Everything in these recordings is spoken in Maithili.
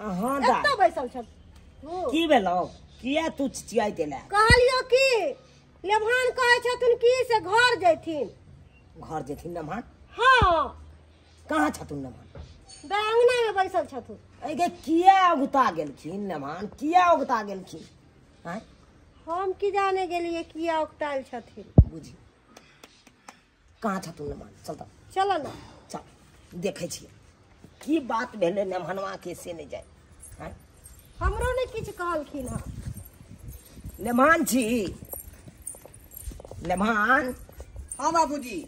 हां एतऽ बैसल छल। की भेलौ? किया तू चिचियाइ देला? कहलियो की लेभान कहै छथुन की से घर जैथिन। घर जैथिन लेभान? हां। कहाँ छथुन लेभान? अंगना में बैसल छथुन। अगे किया उगता गेलखिन लेभान? किया उगता गेलखिन? हैं हम की जाने गेलिए किया उगताल छथिन। बुझी कहाँ छथुन लेभान? चल त चल ना, चल देखै छियै की बात भेलै लेभानवा के, से नहीं जाए। हैं हमरो ने किछु कहलखिन। हँ लेभान छी? लेभान? हाँ बाबूजी।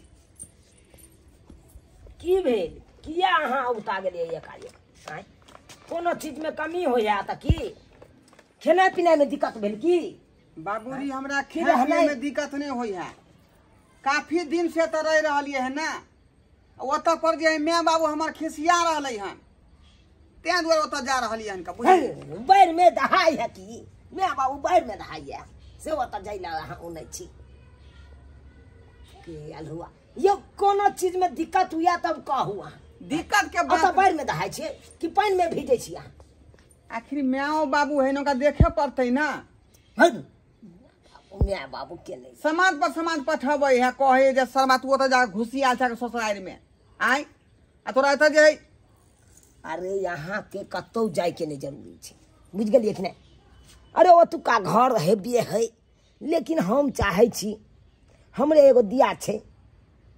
की भेल? किया अहाँ उगता गेलियै एकाएक? आँय कोनो चीज में कमी होइया तऽ की खेनाइ पिनाइ में दिक्कत भेल की? बाबूजी हमरा खेनाइ में दिक्कत नहीं होई है, काफी दिन से तऽ रहि रहलियै है ना। ओतऽ पर जे my बाबू हमर खिसिया रहलै हन, तें दुआरे ओतऽ जा रहलियै हन। बुझलियै बाढ़ि में दहाइ है की? My बाबू बाढ़ि में दहाइ है से ओतऽ जाइ लए अहाँ ओनै छी के अलहुआ। यो कोनो चीज में दिक्कत हुआ तब कहू अहाँ। दिक्कत के बात ओतऽ बाढ़ि में दहाइ छियै कि पानि में भीजै छी अहाँ? आखिर माओ बाबू है ओकरा देखे पड़तै ना। My बाबू के नहीं समाज पर समाज पठबै है, कहे जे शर्मा तू ओतऽ जाके घुसी आयल छह ससुरारि में। आय आ तोरा एतऽ जे अरे यहाँ के कतौ जाय के नहीं जरूरी छै, बुझि गेलियै कि नहि? अरे ओतुका घर हेबे है, लेकिन हम चाहै छी हमरे एगो दिया छै,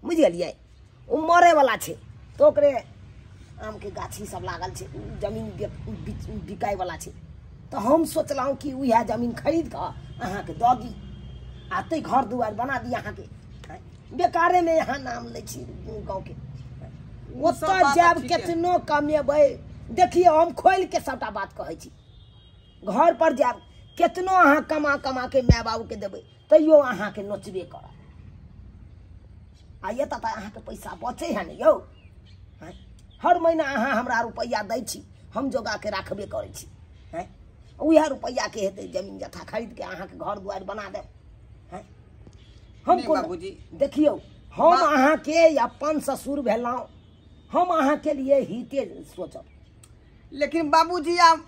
बुझि गेलियै, ओ मरैवला छै तऽ ओकरे आमके गाछी सब लागल छै, जमीन बिकायवला छै, तऽ हम सोचलहुँ कि उएह जमीन खरीद कऽ अहाँके दऽ दी आ तै घर दुआरि बना दी अहाँके। बेकारेमे यहाँ नाम लै छी गाँवके। ओतऽ जायब केतनो कमेबै, देखियौ हम खोलि के सबटा बात कहै छी, घर पर जायब केतनो अहाँ कमा कमा के my बाबूके देबै तैयो अहाँके नोचबे करत। आ एतऽ तऽ अहाँके पैसा बचै है ने यौ। हर महीना अहाँ हमरा रुपैआ दै छी, हम जोगा के राखबे करै छी। हैं उएह रुपैआके हेतै जमीन जथा खरीद के अहाँके घर दुआरि बना देब। हैं हम बाबूजी देखियौ हम अहाँके अपन ससुर भेलहुँ, हम अहाँके लिए हिते सोचब। लेकिन बाबूजी आब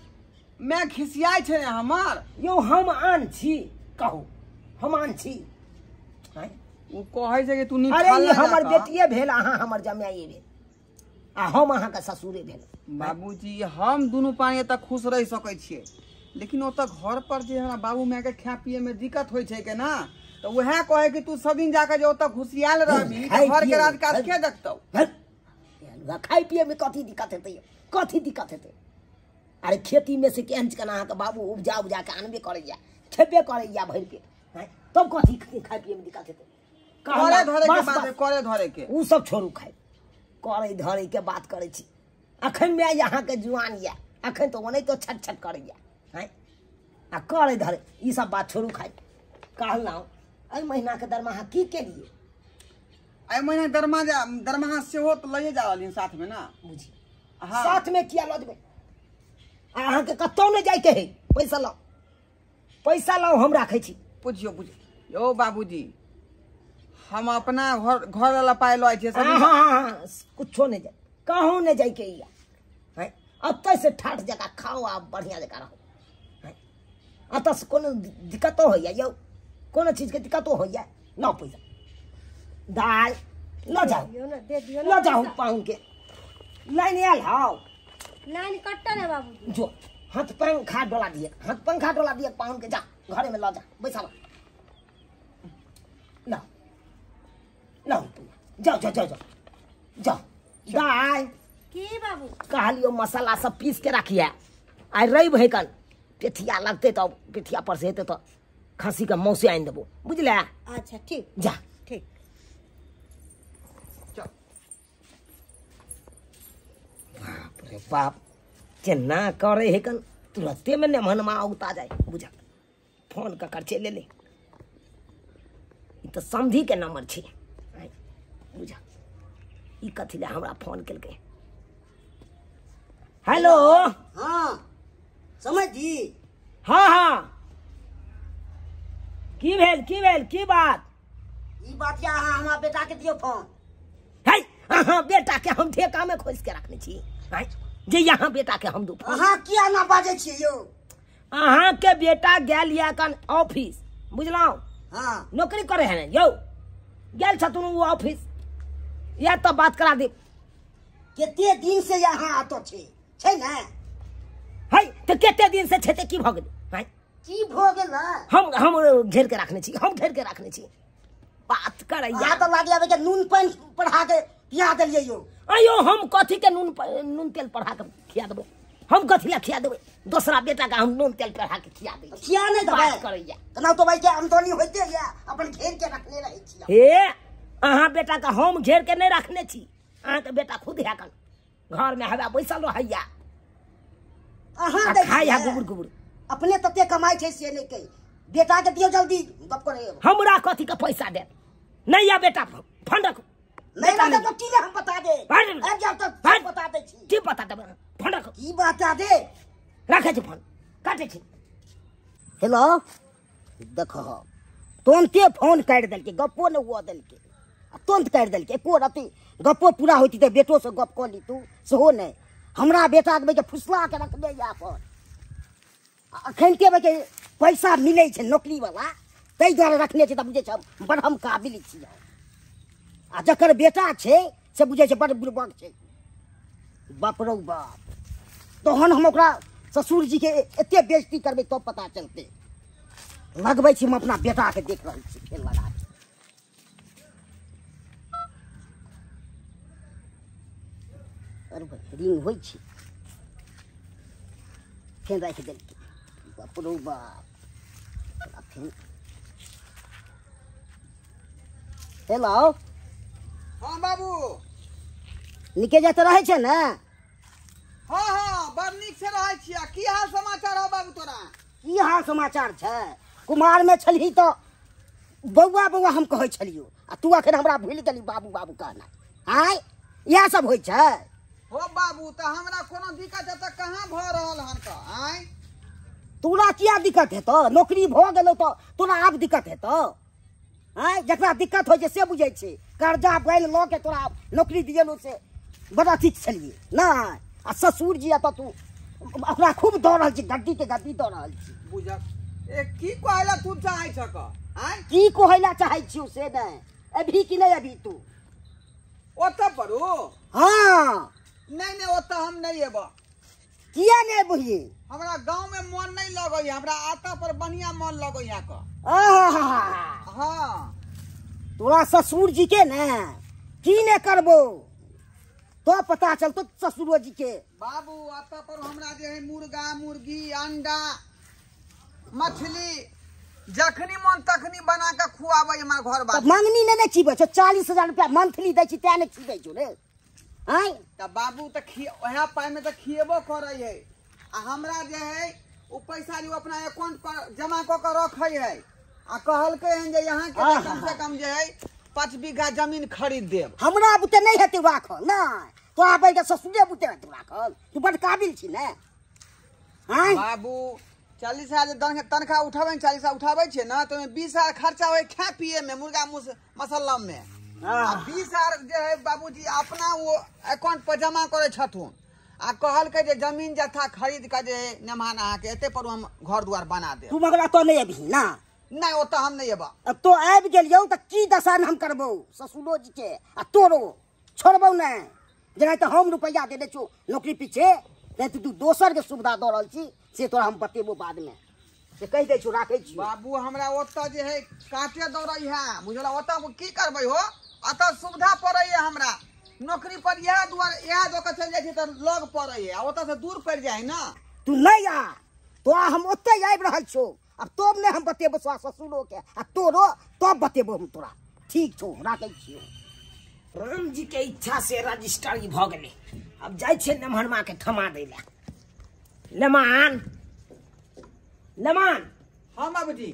मैं खिसियाइ छै हमर। यौ हम आन छी, कहू हम आन छी? ओ कहै छै कि तू नी। अरे ई हमर बेटिए भेल, अहाँ हमर जमाइए भेल आ हम अहाँके ससुरे भेल। बाबूजी हम दुनू पानी एतऽ खुश रहि सकै छियै, लेकिन ओतऽ घर पर जे हमरा बाबू मायके खाय पिए में दिक्कत होइ छै के ना, तऽ उएह कहै कि तू सब दिन जाके जे ओतऽ घुसियाल रहबी घर के राजकाज के देखतौ। खाय पिए में कथी दिक्कत हेतै? कथी दिक्कत हेतै? अरे खेती में से केहन केना अहाँके बाबू उपजा उपजा के आनबे करैया, खेबे करैया भरि पेट, तब कथी खाय पिए में दिक्कत हेतै? करे धरे के बात, करे धरे के उ सब छोड़ू, खाय करे धरे के बात करै छी। अखन माय अहाँके जुआन यऽ, अखन तऽ ओनाहितो छट छट करैया। हैं आ करे धरे ई सब बात छोड़ू। खाय कहलहुँ एहि महीनाके दरमाहा की केलियै? एहि महीना दरमाहा सेहो तऽ लैए जा रहलियै साथमे ना। बुझी साथमे किया लऽ जेबै? अहाँके कतहु नहि जाइके है, पैसा लाउ, पैसा लाउ हम राखै छी। बुझियौ बुझियौ यौ बाबूजी हम अपना घर घर वाला पाइ लऽ छियै। हाँ कुछो नहि जाय, कहूँ नहि जाइके यऽ। हैं एतऽ से ठाठ जकाँ खाओ आ बढ़िआँ जकाँ रहू। हैं एतऽ से कोनो दिक्कतो होइया यौ? कोनो चीजके दिक्कतो होइया? लाउ पैसा, दालि लऽ जाउ, लऽ जाउ पाहुनके। लाइन आयल हौ? लाइन कटल है बाबूजी। जो हाथ पंखा डोला दिए, हाथ पंखा डोला दिए पाहुन के, जा घरे में लऽ जा, बैसा ला लाओ जाओ जाओ जाओ जाओ जाओ। दाइ की बाबू कहलियो मसाला सब पीस के रखिए, आइ रवि है कन पेठिया लगतै तऽ पेठिया पर से हेतै तऽ खस्सी के मौसे आनि देबो, बुझले? अच्छा ठीक, जा ठीक। बाप रे बाप केना करे है कन, तुरते में नेमहनमा उगता जाए। बुझा फोन ककर चलि एलै? ई तऽ समधी के नंबर छै। बुझा ई कथी लए हमरा फोन केलकै? हेलो। हाँ समझ जी। हाँ हाँ की भेल? की भेल? की बात? ई बात या अहाँ हमरा बेटा के दियौ फोन। है अहाँ बेटा के हम ठेका में खोसि के रखने छी। जे यहाँ बेटा के हम दू। अहाँ किया ना बाजै छियै यौ? अहाँ के बेटा गेल या कन ऑफिस, बुझलहुँ? हाँ नौकरी करे है ने यौ, गेल छथुन ओ ऑफिस, या तो बात करा देब। कते दिन से यहाँ आतो छै छै ने? है तो कते दिन से छै ते की भऽ गेलै? हैं की भऽ गेलै? हम घेर के रखने छी, हम घेर के रखने छी। बात करैया अहाँ तऽ लागे आबै के नून पानि पढ़ा के पिया देलियै यौ। अयो हम कथी के नून तेल पढ़ा के खिया देबै? हम कथी ला खिया देबै? दोसरा बेटा के हम नून तेल पढ़ा के खिया दै छी। खिया नहि देबै? बात करैया केना तो भाई के आमदनी होइते या अपन घेर के रखने रहै छी। हे अहाँ बेटा के हम घेर के नहि रखने छी, अहाँ के बेटा खुद है कन घर में हवा बैसल रहैया, अहाँ दै खाइ है गुबुर गुबुर। अपने तते कमाइ छै से नहि कहि, बेटा के दियौ जल्दी गप करे। हमरा कथी के पैसा देत? नहीं या बेटा फंड रखू। नहीं बता तो की हम बता दे, आबि जाउ तऽ सब बता दै छी। की बता देबै? फंड रखू। की बता दे? राखै छी फोन, काटै छी। हेलो देखो तुरंते फोन काटि देलकै, गप्पो नहि हुअ देलकै, आ तुरंत काटि देलकै। एको रति गप्पो पूरा होइती तऽ बेटोसँ गप कऽ लीतू, सेहो नहि। हमरा बेटाके के फुसला के रखने यऽ अपन। अखन के पैसा मिलै छै नौकरी वाला, ताहि दुआरे रखने छै, तऽ बुझै छै हम बड़ हम काबिल छी। आ जकर बेटा छै से बुझै छै बड़ बुड़बक छै। बाप रौ बाप, तहन हम ओकरा ससुर जी के एते बेइज्जती करबै तब पता चलतै। लगबै छी हम अपना बेटाके देख रहल छी खेल लगा के। अरे रिंग होइ छै, फेर राखि देलकै। बाप रौ बाप। फेर हेलो। हाँ बाबू, निके जाते रहै छै ने? हाँ हाँ बड़ नीक से रहै छियै। की हाल समाचार हो बाबू तोरा? की हाल समाचार छै? कुमार में छलही तऽ बौआ बौआ हम कहै छलियौ, आ तू अखन हमरा भूलि गेली बाबू बाबू कहना। आँय इएह सब होइ छै? हो बाबू तऽ हमरा कोनो दिक्कत एतऽ कहाँ भऽ रहल हन तऽ? आँय तोरा किया दिक्कत हेतौ? नौकरी भऽ गेलौ तऽ तोरा आब दिक्कत हेतौ? आँय जकरा दिक्कत होइ छै से बुझै छै। कर्जा बैल लऽ के तोरा नौकरी दिएलौ से बड़ा ठीक छलियै नहि? आ ससुर जी एतऽ तू ओकरा खूब दऽ रहल छी, गद्दी के गद्दी दऽ रहल छी। बुझक ए की कहै ला तू चाहै छक? आँय की कहै ला चाहै छियौ से नहि? अभी कि नहि अभी तू ओतऽ परू? हाँ नहीं नहीं ओतऽ हम नहीं एबऽ। किया नहि एबही? हमरा गाँव में मन नहीं लगैया, हमरा आता पर बढ़िया मन लगैया क। हाँ तोरा ससुर जी के ने की ने करबो तो पता चलतो ससुरो जी के। बाबू आता पर हमरा जे है मुर्गा मुर्गी अंडा मछली जखनी मन तखनी बना के खुआबै हमर घर बार। मंगनी ने नहीं खिबै छौ, 40,000 रुपया मंथली दै छी तें नहि खिबै छौ रे। आँय तऽ बाबू तऽ ओएह पाइ में तऽ खिएबो करै है। आ हमरा जे है ओ पैसा जो अपना अकाउंट पर जमा कऽ के रखै है, आ कहलकै हन जे यहाँ के कम से कम जे है 5 बीघा जमीन खरीद देब। हमरा बुते नहीं हेतै राखल, नहि तोरा बैठ ससुरे बुते हेतौ राखल, तू बड़ काबिल छी ने। आँय बाबू 40,000 तनख्वाह उठाबै, 40,000 उठाबै छियै ने तऽ ओहिमे 20,000 खर्चा होइ खाए पिए में, मुर्गा मसल्लम में। आ 20,000 जे है बाबूजी अपना वो अकाउंट पर जमा करै छथुन। आ कहलकै जे जमीन जथा खरीद के जे नेमान अहाँके एते पर हम घर दुआर बना देब। तू मगरा तो नहीं अबही ना? नहीं ओतऽ हम नहीं एबऽ। तो आबि गेलियौ तऽ की दशा हम करबौ ससुरो जी के, आ तोरो छोड़बौ नहि। जेना तऽ हम रुपैआ देने छौ नौकरी पीछे, नहीं तऽ तू दोसर के सुविधा दऽ रहल छी, से तोरा हम बतेबो बादमे, से कहि दै छौ राखै छी। बाबू हमरा ओतऽ जे है काटे दौड़ै है बुझल, ओतऽ की करबै हो? एतऽ सुविधा पड़ै है हमरा नौकरी पर, इएह दुआरे इएह दऽ कऽ चलि जाइ छी तऽ लग पड़ै है, आ ओतऽ से दूर पड़ि जाइ है ना। तू नहि आ, तोरा हम ओतऽ आबि रहल छौ, अब तब नहि हम बतेबो ससुरो के आ तोरो, तब बतेबो हम तोरा। ठीक छौ राखै छियौ। राम जी के इच्छा से रजिस्ट्री भऽ गेलै। अब जाइ छियै नमहरमा के थमा दै लए। नमान नमान। हाँ बाबूजी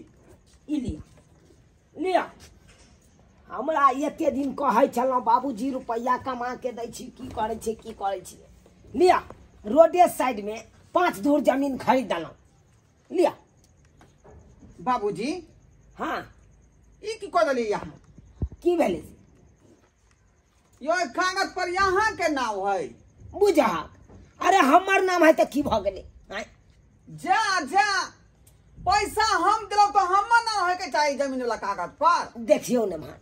ई लिअ लिअ। हमरा एते दिन कहै छलहुँ बाबूजी रुपैआ कमा के दै छी, की करै छी की करै छी। लिअ रोडे साइड में 5 धूर जमीन खरीद देलहुँ। लिअ बाबूजी। हाँ ई की कऽ देलियै अहाँ? की भेलै यो कागज पर यहाँ के नाम है बुझहक। अरे हमर नाम है त की भ गेलै? आय जा जा पैसा हम दिलौ तो हमर नाम होय के चाही जमीन वाला कागज पर। देखियो ने मान,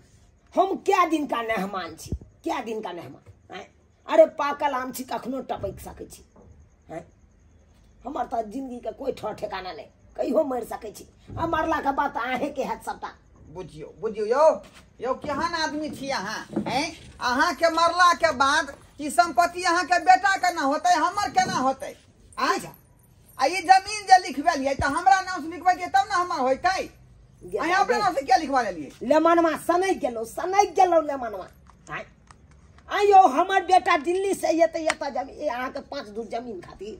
हम क्या दिन का मेहमान छी, क्या दिन का मेहमान। आय अरे पाकल आम छी, कखनो टपकि सकै छी। आय हमर त जिंदगी के कोई ठोर ठिकाना नहीं, कहियो मरि सकै छी। आ मरला के बाद अहें के हैत सबटा। बुझियो बुझियो यौ यौ केहन आदमी छी अहाँ? हैं अहाँ के मरला के बाद ई संपत्ति अहाँ के बेटा के ना होतै, हमर केना होतै? आ ई जमीन जे लिखबेलियै तऽ हमरा नाम से लिखबेलियै तब ना हमर होइतै। अहाँ अपना नाम से किया लिखवा लेलियै? लेमनवा सनकि गेलौ, सनकि गेलौ लेमनवा। आय आइयो हमर बेटा दिल्ली से एतै एतऽ जमीन अहाँके 5 धूर जमीन खातिर,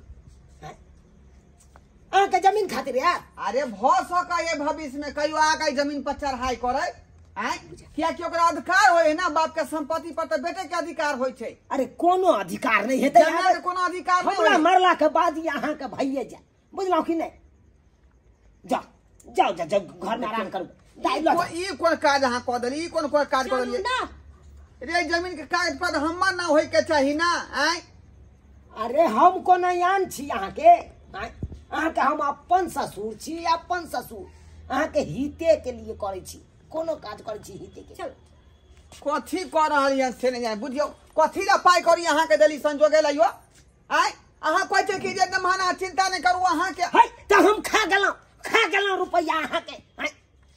अहाँके जमीन खातिर यार। अरे भ सकै भविष्य में कहियो आके जमीन पर चढ़ाई करे, आय कियाकि ओकरा अधिकार होय है ना, बाप के संपत्ति पर तऽ बेटे के अधिकार होय छै। अरे कोनो अधिकार नहीं हेतै, कोनो अधिकार नहीं। हमरा मरला के बाद ई अहाँके भइए जाय, बुझलहुँ कि नहीं? जाओ जाओ जाओ घर में आराम करू। दाइ लऽ ई कोन काज अहाँ कऽ देली? ई कोन कोन काज कऽ देलियै रे? जमीन के कागज पर हमर ना होय के चाही ना। आय अरे हम कोनो आन छी अहाँके? अहाँके हम अपन ससुर छी, अपन ससुर। अहाँके हिते के लिए करै छी, कोनो काज करै छी हिते के। चल कथी कऽ रहल यऽ से नहि जानि, बुझियौ कथी लए पाइ करी अहाँके देली संजोगे लए यौ? आय अहाँ कहै छियै कि जे महाना चिंता नहि करू अहाँके। है तऽ हम खा गेलहुँ, खा गेलहुँ रुपैआ अहाँके।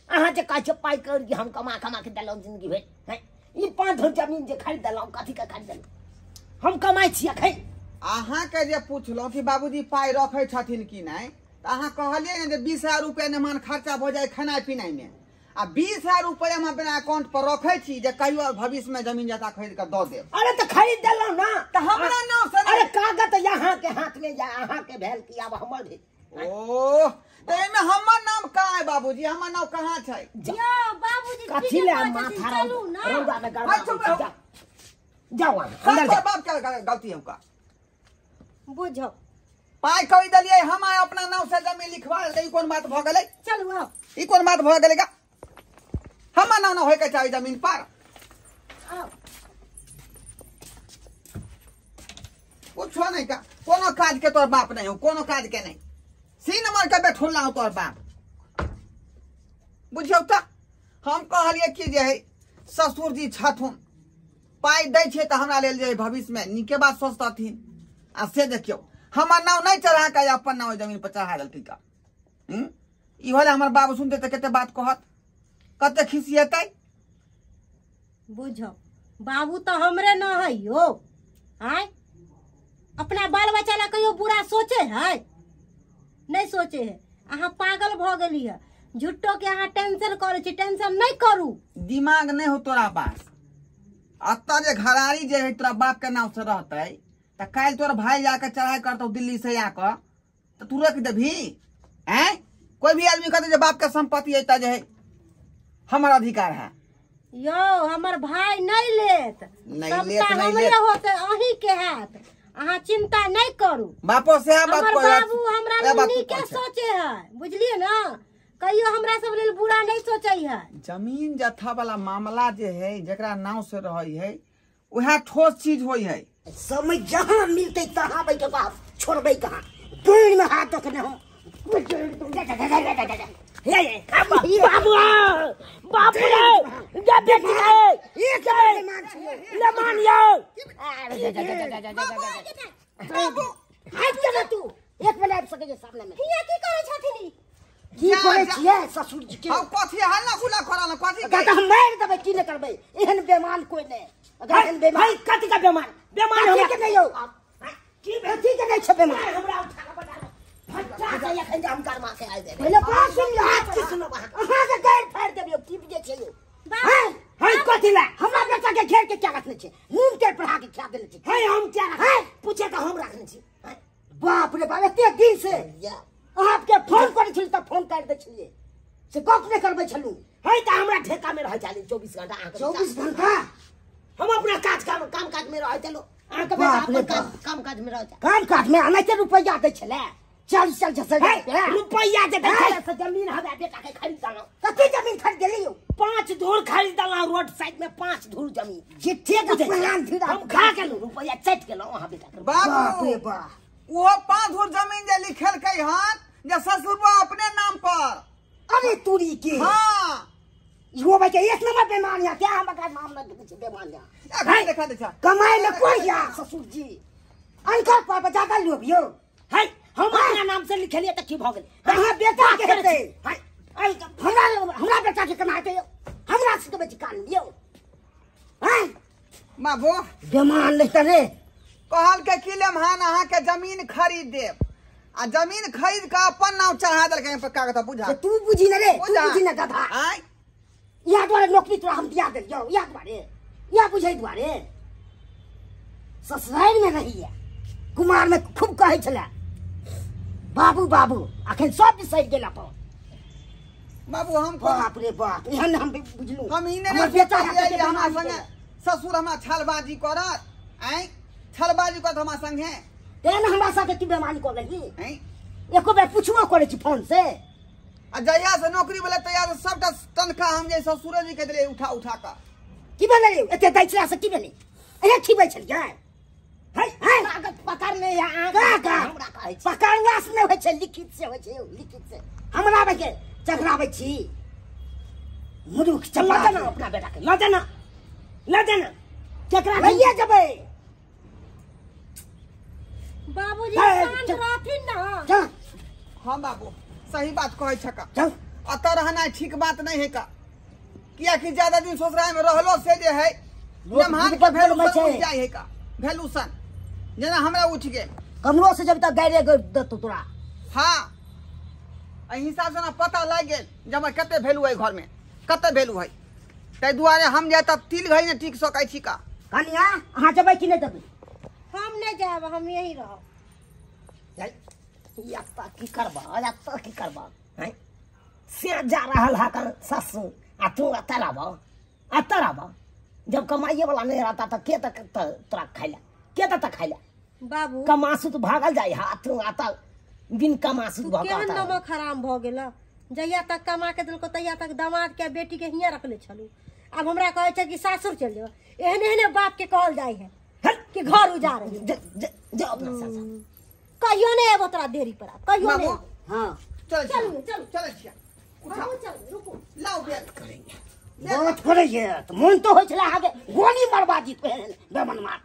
अहाँ जे कहै छियै पाइ करी हम कमा कमा के देलहुँ जिंदगी भरि। है ई 5 धूर जमीन जे खरीद देलहुँ, कथी के खरीद देलहुँ? हम कमाइ छी अखन। अहाँके जे पुछलहुँ कि बाबूजी पाइ रखै छथिन कि नहि, तऽ अहाँ कहलियै ने जे 20,000 रुपैआ नमान खर्चा भऽ जाइ खेनाइ पिनाइमे, आ 20,000 रुपैआ हम अपना अकाउंट पर रखै छी जे कहियो भविष्य में जमीन जथा खरीद के दऽ देब। अरे तऽ खरीद देलहुँ ना, तऽ हमरा नाम से। अरे कागज अहाँके हाथ में या अहाँके भेल कि आब हमर भेल? ओह तऽ एहिमे हमर नाम कहाँ है बाबूजी? हमर नाम कहाँ छै? यौ बाबूजी कथी ले माथा रौदा में गरमा जाओ जाओ अंदर जाओ। बाप के गलती है का बुझो, पाइ कहि देलियै हम आइ अपना नाम से जमीन लिखवा लेलियै। ई कोन बात भऽ गेलै? चलू आउ। ई कोन बात भऽ गेलै? हमर नाम होय के चाही जमीन पर। कुछो नहीं का, कोनो काज के तोर बाप नहीं हो, कोनो काज के नहीं। सी नंबर के बैठुल्ला हो तोर बाप, बुझियौ तऽ। हम कहलियै कि जे है ससुर जी छथुन, पाइ दै छै तऽ हमरा लेल जे भविष्य में नीके बात सोचतथिन, आ से देखियौ हमर नाम नहीं चढ़ा के अपन नाम जमीन पर चढ़ा देलकै का। ई होले हमर बाबू सुनते तऽ कते बात कहत, कते खिसियेतै। बुझो बाबू तऽ हमरे न है यो। आय अपना बाल बच्चा ला कहियो बुरा सोचे है? नहीं सोचे है। अहाँ पागल भऽ गेली है, झूठो के अहाँ टेंशन करै छी। टेंशन नहीं करू, दिमाग नहीं हो तोरा पास। अतऽ जे घरारी जे है तोरा बाप के नाम से रहतै तऽ काल्हि तोर भाई जाके चढ़ाई करतौ दिल्ली से आकऽ, तऽ तू रख देबही? हैं कोई भी आदमी कहतै जे बाप के संपत्ति है तऽ जे है हमर अधिकार है। यो हमर भाई नहीं लेत, नहीं लेत, नहीं हमरे लेत होते, अहीं के हैत। अहाँ चिंता नहीं करू। बापो से बात हमर बाबू हमरा वएह बात लेल नीके कहै छै। सोचे है, बुझलियै ना? कहियो हमरा सब लेल बुरा नहीं सोचे है। जमीन जथा वाला मामला जे है जकरा नाव से रहै है वएह ठोस चीज होइ है। समय जहाँ मिलते तहाँ बैठे बाप, छोड़बै कहाँ? दूर में हाथ रखने हम। बाबू बाबू रे जा बेटी रे एक बेईमान छियै। ले मान यौ। बाबू हट जा तू, एक बेर आबि सकै छै सामने में। हिया की करै छथिन ई? की करै छियै ससुर जी के? हम कथी हल्ला गुल्ला करल कथी के? तऽ हम मारि देबै, की नहि करबै? एहन बेमान कोइ नहि। अगर एहन बेमान भाई कथी का बेमान? बेमान कथी हमरा के नहि यौ? की कथी के नहि छै बेमान? हमरा उठा के बजा फटा से एखन जे हम गरमा के आइ देबै। पहिले बात सुन लिअ। बात की सुनब अहाँ? अहाँके गारि फाड़ि देबै, की बुझै छै यौ? बाबू है कथी ला? हमरा बेटा के घेर के क्या रखने छै? नून तेल पर के खिया देने छै। है हम क्या रखने? पूछे तऽ हम रखने छी। बाप रे बाप, एते दिन से अहाँके फोन करै छली तऽ फोन काटि दै छलियै, से गप नहि करबै छलहुँ। है तऽ हमरा ठेका में रहै छली 24 घंटा। अहाँके 24 घंटा हम अपना काज काम काज में रहै छलहुँ। अहाँके बेटा अपन काम काज में रहै काम काज में एनाहिते रुपैआ दै छलै। 40 साल झसल रुपैया जे देखै से जमीन हवे बेटा के खरीद देलौ। कते जमीन खरीद देलियो? 5 धूर खरीद देलौ रोड साइड में 5 धूर जमीन। जिठे के प्राण धीरा हम खा गेलौ रुपैया चट गेलौ अहाँ बेटा के। बाप रे बाप वो 5 धूर जमीन जे लिखलकै हन जे ससुरबा अपने नाम पर। अरे तुरी के हां यो भाई के एक नंबर बेमान या क्या हम का मामला देखै छै बेमान या अखन देखा दे छ कमाई ले कोई या ससुर जी अनकर पर ज्यादा लोभ यो है हम अपना नाम से लिखलिए त की भ गेल? अहाँ बेटा के हेतै है हमरा हमरा बेटा के कमाते यो हमरा से के कान लियो हैं बाबू बेमान नहीं करे कहल के की लेम हन अहाँ के जमीन खरीद देब आ जमीन खरीद के अपन नाम चढ़ा देलकै पर कागज बुझा तू बुझी न रे तू बुझी न गधा आय या द्वारे नौकरी तोरा हम दिया देलियौ या द्वारे या बुझै द्वारे ससुराल में रहिए कुमार में खूब कहै छले बाबू बाबू अखन सब बिसरि गेल अपन बाबू हम बाप रे बाप एहन हम बुझलु हम ई हमर बेटा है हमरा संगे ससुर हमरा छलबाजी करत आय छलबाजी करत हमरा संगे तेन हमरा साथे तू बेमानी कऽ लेलही आय एको बेर पुछबो करै छी फोन से आ जहिया से नौकरी भेलै तहिया से सबटा तनख्वाह हम जे ससुरे जी के देलियै उठा उठा कऽ की भेलै एते दै छला से की भेलै एहे खिबै छलियै है कागज पकड़ने या हमरा कहै छी पकड़ला से नहि होइ छै लिखित से होइ छै यौ लिखित से हमरा के चघराबै छी मूर्ख चल लऽ जाना अपना बेटा के लऽ जाना लऽ जाना केकरा लइए जेबै बाबूजी शांत रहथिन ना। चल हां बाबू सही बात कहै छका चल अतः रहना ठीक बात नहीं है का कियाकि ज्यादा दिन ससुराल में रहलो से जे है नमहान के वैल्यू उठ जाय है का वैल्यू सन जेना हमरा उठ गेल कमरो से जब तक गायरे देतो तोरा। हां एहि हिसाब से ना पता लागि गेल जे हमर कते वैल्यू है घर में कते वैल्यू है ताहि दुआरे हम जाय तब तिल घड़ी ने टिक सकै छी का। कनिया अहाँ जेबै कि नहि जेबै? हम नहीं जायब हम यही रहब। यात्रा की करबा यात्रा की करबा हैं से जा रहल हा कर ससुर आ तू अतः रहबा जब कमाइए वाला नहीं रहता त के तक तोरा खाइला के तक खाइला बाबू कमासु तो भागल जाय हा तू आता बिन कमासु भागल केहन नमक हराम भ गेल जहिया तक कमा के देलको तहिया तक दामाद के बेटी के हियाँ रखले छलू अब हमरा कहै छै कि सासुर चल जाओ एहन एहन बाप के कहल जाय है कि घर उजाड़ जा अपना सासुर कहियो नहीं आबो तोरा देरी पर कहियो नहीं। हां चल चल चल चल छिया बाबू चल रुको लाओ बात करेंगे बात करैए त मन तो होइ छला आगे गोली मरबा दी बेमन मार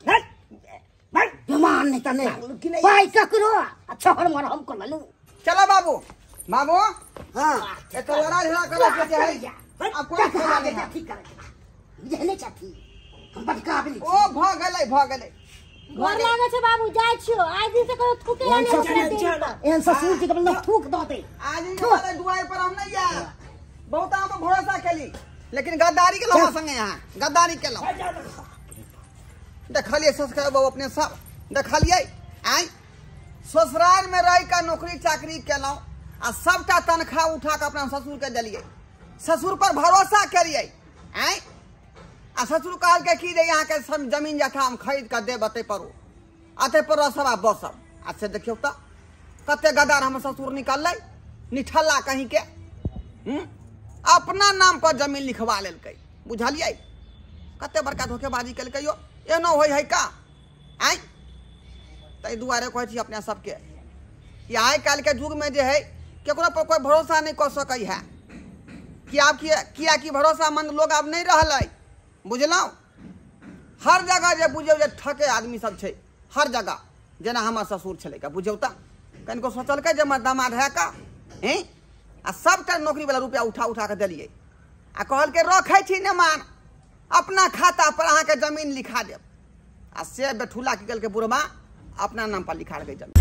बेमान नहीं त नहीं पाई ककरो आ छहर मर हम को ललू। चलो बाबू बाबू हां ए तो लड़ा झगड़ा करे के है अब कोई खेला नहीं ठीक करे बुझे नहीं चाहती हम बटका गेली ओ भ गेलै भ गेलै घर लागे छै बाबू जाय छियो आज दिन से कहियो थूके एहन एहन ससुर जी के मतलब थूक दऽ दे आज दिन वाले दुआई पर हम नहीं आए बहुत अहाँ पर भरोसा केली लेकिन गद्दारी केलौ हमरा संगे अहाँ गद्दारी केलौ। देखलियै ससुर बाबू अपने सब देखलियै आय ससुराल में रहि कऽ नौकरी चाकरी केलौ आ सबटा तनख्वाह उठा कऽ अपना ससुर के देलियै ससुर पर भरोसा केलियै आय आ ससुर कहलकै कि जे अहाँके सब जमीन जथा हम खरीद कऽ देब अतै पर अतै पर सब आ बसब आ से देखियौ तऽ कते गद्दार हमर ससुर निकललै निठल्ला कहीं के अपना नाम पर जमीन लिखवा लेलकै बुझलियै कते बड़का धोखेबाजी केलकै यौ एनो होइ है का आय ताहि दुआरे कहै छी अपने सबके कि आइ काल्हिके युगमे जे है केकरो पर कोइ भरोसा नहि कऽ सकै है कि आब कियाकि भरोसामंद लोग आब नहि रहलै बुझलहुँ। हर जगह जे बुझियौ जे ठके आदमी सब छै हर जगह जेना हमर ससुर छलै का बुझियौ तऽ कनिको सोचलकै जे हमर दामाद है का हैं आ सबटा नौकरी वाला रुपया उठा उठा कऽ देलियै आ कहलकै रखै छी नेमान अपना खाता पर अहाँके जमीन लिखा देब आ से बेठुला की केलकै बुढ़बा अपना नाम पर लिखा देलकै जमीन।